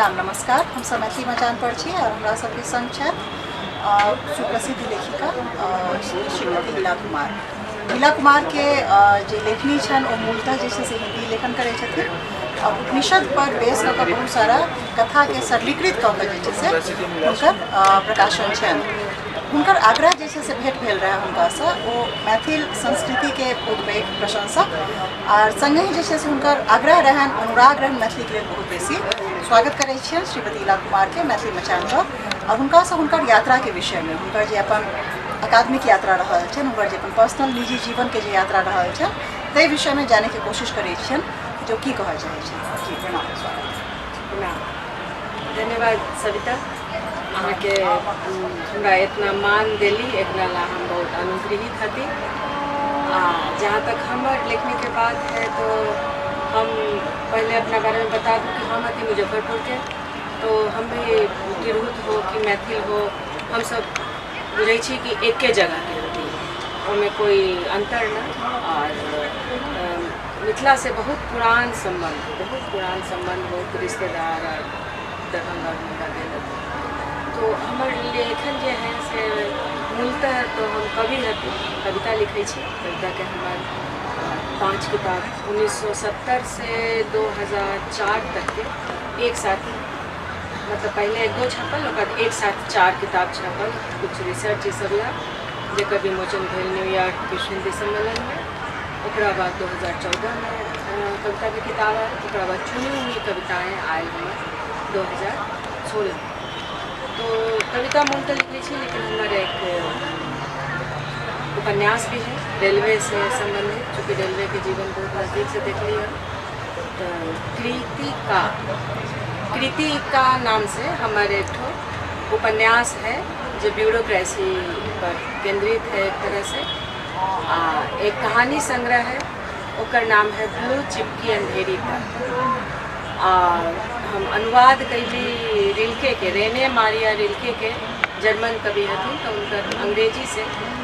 प्रणाम नमस्कार। हम सब मैथिली मचान पर छी और हमरा सबके संग छथि सुप्रसिद्ध लेखिका श्रीमती इला कुमार। इला कुमार के जे लेखनी छनि ओ मूलतः जे छै से हिंदी लेखन करै छथिन और उपनिषद पर बेस कऽ कऽ बहुत सारा कथाके सरलीकृत कऽ कऽ जे छै से हुनकर प्रकाशन छनि। हुनकर आग्रह जे छै से भेंट भेल रहै हुनकासँ, ओ मैथिल संस्कृतिके बहुत पैघ प्रशंसक आर सङ्गहि जे छै से हुनकर आग्रह रहनि, अनुराग रहनि मैथिलीके लेल बहुत बेसी। स्वागत करै छियनि श्रीमती इला कुमारके मैथिली मचान पर और हुनकासँ हुनकर यात्राके विषयमे, हुनकर जे अपन अकादमिक यात्रा रहल छनि, हुनकर जे अपन पर्सनल निजी जीवनके जे यात्रा रहल छनि, ताहि विषयमे जानैके कोशिश करै छियनि जे ओ की कहऽ चाहै छथि। जी प्रणाम, स्वागत। प्रणाम, धन्यवाद सविता, अहाँके हमरा इतना मान देली, एकरा ला हम बहुत अनुग्रहित हती। आ जहाँ तक हमर लेखनीके बात है तो हम पहले अपना बारे में बता दूँ कि हम हती मुजफ्फरपुर के, तो हम भी तिरहुत हो कि मैथिल हो, हम सब बुझै छी कि एके जगहके हती, ओहिमे कोई अंतर न। और मिथिला से बहुत पुरान सम्बन्ध, बहुत पुरान सम्बन्ध, बहुत रिश्तेदार और दरभंगा उरभंगा गेल। तो हमर लेखन जे है से मूलतः तो हम कवि हती, कविता लिखै छी। कविताके हमर 5 किताब 1970 से 2004 तक के एक साथ, मतलब पहले एक दो छपल, ओकर बाद एक साथ 4 किताब छपल, कुछ रिसर्च ई सब ला, जेकर विमोचन भेल न्यूयॉर्क विश्व हिंदी सम्मेलन में। ओकरा बाद 2014 में कविता के किताब आयल, ओकरा बाद चुनी हुई कविताएं आयल हमर 2016। तो कविता मूलतः लिखै छी, लेकिन हमर एक उपन्यास भी है रेलवे से संबंधित, चूँकि रेलवे के जीवन बहुत नज़दीक से देखली है। तो कृतिका नाम से हमर एक ठो उपन्यास है जो ब्यूरोक्रेसी पर केंद्रित है एक तरह से। आ एक कहानी संग्रह है, ओकर नाम है ब्लू चिपकी अंधेरी तक। आ हम अनुवाद कैली रिल्के के, रेने मारिया रिल्के के, जर्मन कवि हथिन, तो उनकर अंग्रेजी से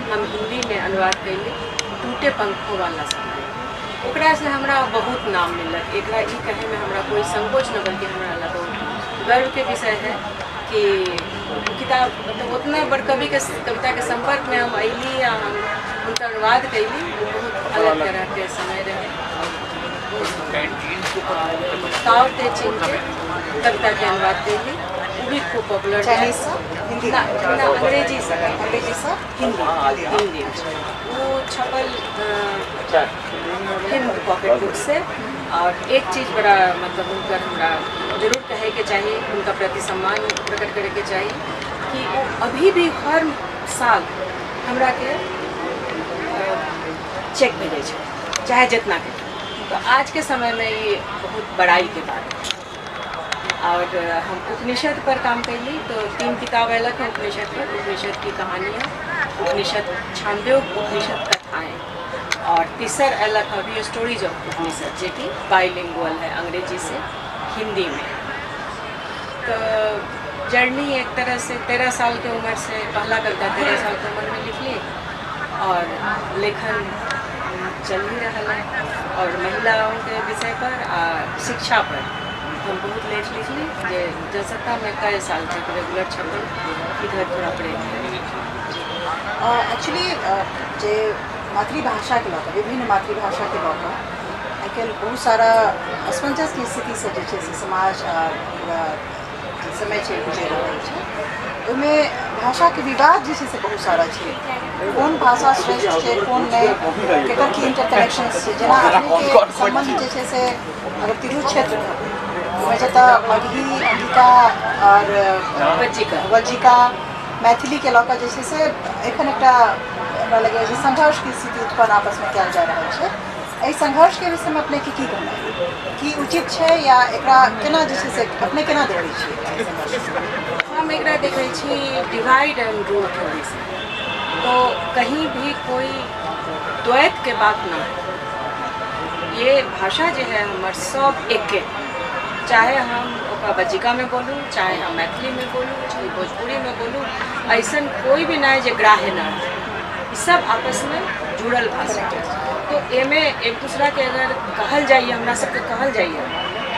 हम हिंदी में अनुवाद कैली टूटे पंखों वाला समय। ओकरा से हमरा बहुत नाम मिलल, एकरा ई कहैमे हमरा कोई संकोच न, बल्कि हमरा ला बहुत गर्व के विषय है कि किताब मतलब उतना बड़ कवि के कविता के संपर्क में हम अयली आ हम हुनकर अनुवाद कैली। बहुत अलग तरह के समय रहे। ताओ ते चिंग के कविता के अनुवाद कैली, वो भी खूब पॉपुलर। चाइनीज से हिंदी? ना ना, अंग्रेजी से। अंग्रेजी से हिंदी। हिंदी वो छपल हिंद पॉकेट बुक से। और एक चीज़ बड़ा मतलब उनकर हमरा जरूर कहे के चाहिए, उनका प्रति सम्मान प्रकट करे के चाहिए कि वो अभी भी हर साल हमरा के चेक भेजै छै, चाहे जितना के। तो आज के समय में ये बहुत बड़ाई के बात है। और हम उपनिषद पर काम कैली तो 3 किताब अयलक है उपनिषद पर, उपनिषद की कहानियाँ, उपनिषद छांदोग्य, उपनिषद कथाएँ, और तीसर अयलक अभी स्टोरीज ऑफ उपनिषद, जे कि बाइलिंगुअल है, अंग्रेजी से हिंदी में। तो जर्नी एक तरह से 13 साल के उम्र से, पहला कविता 13 साल के उम्र में लिख ली और लेखन चल ही रहा है। और महिलाओं के विषय पर आ शिक्षा पर हम बहुत लेख लिखली जे जनसत्ता में कई साल तक रेगुलर छपल, इधर थोड़ा ब्रेक है। एक्चुअली जे मातृभाषाके लऽ कऽ, विभिन्न मातृभाषाके लऽ कऽ आइ काल्हि बहुत सारा असमंजसके स्थिति से जे छै से समाज आ पूरा जे समय छै गुजरि रहल छै, ओहिमे भाषाके विवाद जे छै से बहुत सारा छै। कोन भाषा श्रेष्ठ छै, कोन नहि, केकर की इंटरकनेक्शन छै। जेना अपनेके सम्बन्ध जे छै से अगर तिरहुत क्षेत्र ओहिमे जतऽ मगही, अंगिका आओर वज्जिका, मैथिलीके लऽ कऽ जे छै से एखन एकटा हमरा लगैए जे संघर्षके स्थिति उत्पन्न आपसमे कयल जा रहल छै। एहि संघर्षके विषयमे अपनेके की कहनाइ, की उचित छै या एकरा केना जे छै से अपने केना देखै छियै एहि संघर्षके? हम एकरा देखै छी डिवाइड एंड रूल थ्योरी से। तो कहीं भी कोई द्वैत के बात ना है। ये भाषा जे है हमर सब एके, चाहे हम ओकरा बज्जिका में बोलू, चाहे हम मैथिली में बोलू, चाहे भोजपुरी में बोलू, ऐसन कोई भी नहीं जे ग्राह्य न है, ई सब आपस में जुड़ल भाषा है। तो एमे एक दूसरा के अगर कहल जाइए, हमरा सबके कहल जाइए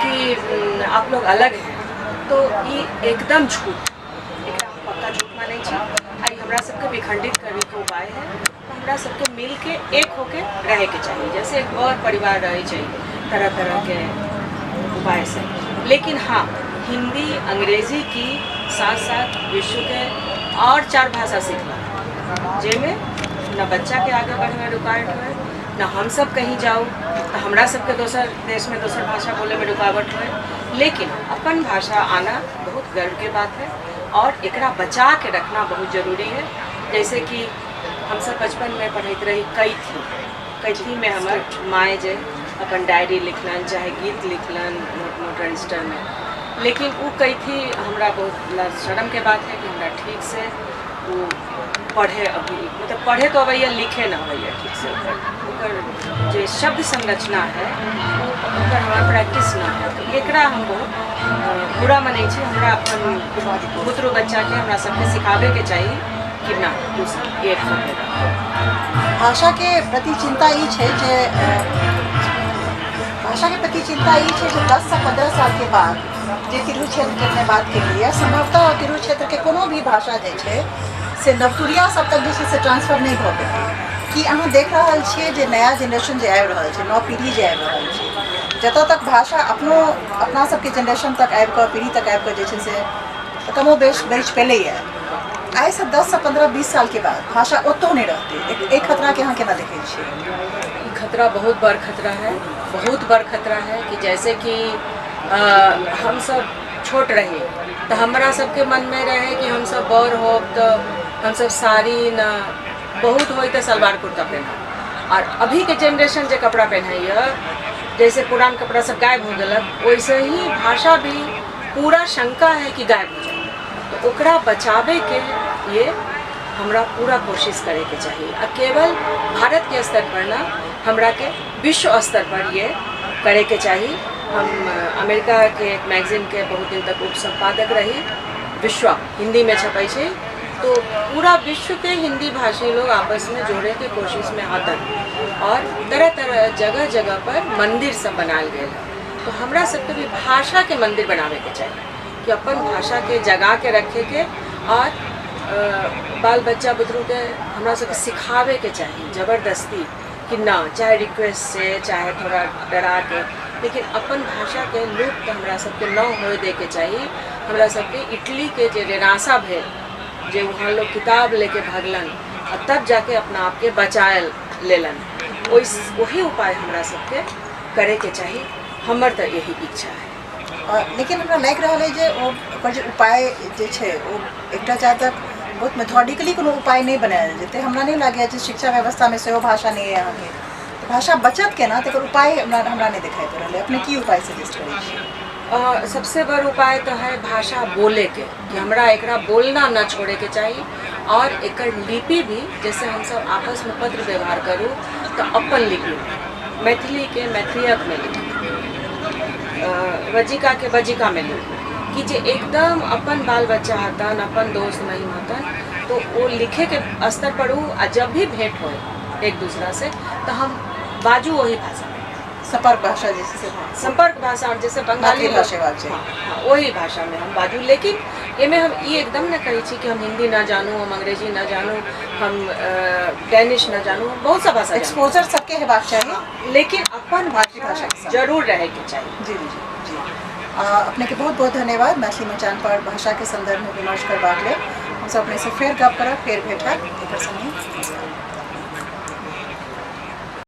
कि आप लोग अलग हैं, तो ई एकदम झूठ, एकरा हम पक्का झूठ मानै छी। आ ई हमरा सबके विखंडित करैके उपाय है। तो हमरा सबके मिलके एक होके रहैके चाही, जैसे एक और परिवार रहै छै तरह तरह के उपाय से। लेकिन हाँ, हिंदी अंग्रेजी की साथ साथ विश्व के और 4 भाषा सीखला, जाहिमे न बच्चा के आगे बढ़े में रुकावट हुए, न हम सब कहीं जाओ तो हमरा सबके दोसर देश में दोसर भाषा बोले में रुकावट हुए। लेकिन अपन भाषा आना बहुत गर्व के बात है और एकरा बचा के रखना बहुत जरूरी है। जैसे कि हम सब बचपन में पढ़ैत रही कैथी, कैथी में हमर माय जे अपन डायरी लिखलन चाहे गीत लिखलन मोट मोट रजिस्टर में, लेकिन वो कैथी हमरा बहुत शर्म के बात है कि हमरा ठीक से वो पढ़े अभी मतलब पढ़े तो अबैया, लिखे ना अबैया ठीक से। ओकर जे शब्द संरचना है वो ओकर हमरा प्रैक्टिस ना है। तो एकरा हम बहुत बुरा मनै छी। हमरा अपन बुतरू बच्चाके हमरा सबके सिखाबैके चाही कि ना तू सब एक होके रह। भाषा के प्रति चिंता ई छै जे भाषा के प्रति चिंता ई छै जे 10 से 15 साल के बाद जे तिरहुत क्षेत्र के अपने बात केलिए, संभवतः तिरहुत क्षेत्र के कोनो भी भाषा जे छै से नवतुरिया सब तक जे छै से ट्रांसफर नहि भऽ पेतै। कि अहाँ देख रहल छियै जे नया जेनरेशन जे आबि रहल छै, नव पीढ़ी जे आबि रहल छै, जतऽ तक भाषा अपनो अपना सबके जेनरेशन तक आबि कऽ पीढ़ी तक आबि कऽ जे छै से कमो बेस बचि पेलैए, आइसँ 10 से 15 20 साल के बाद भाषा ओतौ नहि रहतै। एहि खतराके अहाँ केना देखै छियै? ई खतरा बहुत बड़ खतरा है, बहुत बड़ खतरा है। कि जैसे कि हम सब छोट रही तो हमरा सबके मन में रहे कि हम सब बड़ होब तो हम सब साड़ी न बहुत होई तो सलवार कुर्ता पहनब। और अभी के जेनरेशन जे कपड़ा पहनैया, जैसे पुरान कपड़ा सब गायब हो गलक, वैसे ही भाषा भी पूरा शंका है कि गायब हो जाए। तो ओकरा बचावे के लिए हमरा पूरा कोशिश करे के चाहिए। आ केवल भारत के स्तर पर ना, हमरा के विश्व स्तर पर ये करे के चाहिए। हम अमेरिका के एक मैगजीन के बहुत दिन तक उप संपादक रही, विश्व हिंदी में छपै छै, तो पूरा विश्व के हिंदी भाषी लोग आपस में जोड़े के कोशिश में हतन और तरह तरह जगह जगह पर मंदिर सब बनायल गेल है। तो हमरा सबके भी भाषा के मंदिर बनावे के चाहिए कि अपन भाषा के जगा के रखे के और बाल बच्चा बुतरू के हमरा सबके सिखावे के चाहिए जबरदस्ती कि ना, चाहे रिक्वेस्ट से चाहे थोड़ा डरा के, लेकिन अपन भाषा के लुप्त हमरा सबके न होए दे के चाहिए। हमरा सबके इटली के जे रेनासा भेल, जे वहाँ लोग किताब लेके भगलन और तब जाके अपना आपके बचायल लेलन, वही उपाय हमरा सबके करे के चाही। हमर तो यही इच्छा है। लेकिन हमरा लागि रहल है जे ओकर जे उपाय जे छै ओ एकटा जा तक बहुत मेथोडिकली कोनो उपाय नहि बनायल जेतै, हमरा नहि लागैए जे शिक्षा व्यवस्थामे सेहो भाषा नहि अइ अहाँके, तऽ भाषा बचत केना तकर उपाय हमरा नहि देखाइ पड़ि रहल अइ। अपने की उपाय सजेस्ट करै छियै? सबसे बड़ उपाय तो है भाषा बोले के, कि हमरा एकरा बोलना न छोड़े के चाही और एकर लिपि भी, जैसे हम सब आपस में पत्र व्यवहार करू तो अपन लिपि मैथिली के मैथिलियत में लिखू, वज्जिका के वज्जिका में लिखू, कि जे एकदम अपन बाल बच्चा हतन, अपन दोस्त नहीं हतन, तो वो लिखे के स्तर पर उ, आ जब भी भेंट होए एक दूसरा से तो हम बाजू वही भाषा में, संपर्क भाषा जैसे से, संपर्क भाषा, और जैसे बंगाली भाषा बाजू, हाँ, हाँ, वही भाषा में हम बाजू। लेकिन एमे हम ई एकदम न कहै छी कि हम हिंदी न जानू, हम अंग्रेजी न जानू, हम डैनिश न जानू, बहुत सा भाषा एक्सपोजर सबके हेबाक चाही, लेकिन अपन भाषा जरूर रहे के चाही। जी जी जी, अपने के बहुत बहुत धन्यवाद मैथिली मचान पर भाषा के संदर्भ में विमर्श करबाक लेल। हमसब अपने से फेर गप करब, फेर भेट हैत। एकर संगे नमस्कार।